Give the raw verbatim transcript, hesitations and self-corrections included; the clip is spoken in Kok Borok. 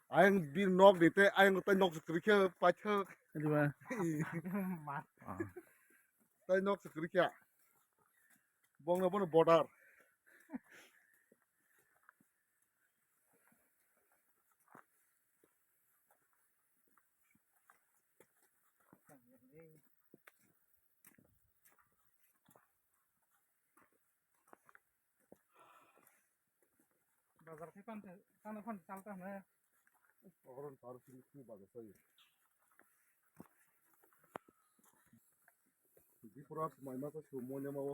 Ayang bir nok di te, ayang tai nok se kwrwi khe paithak. Diba? Ah. Tai nok se kwrwi khe. Bongno bono border. Bazar khe pan, pan, pan chal ta hwnwi. Oron tar sini sini bazar sai. Dipura mai ma ko su mo ne ma o.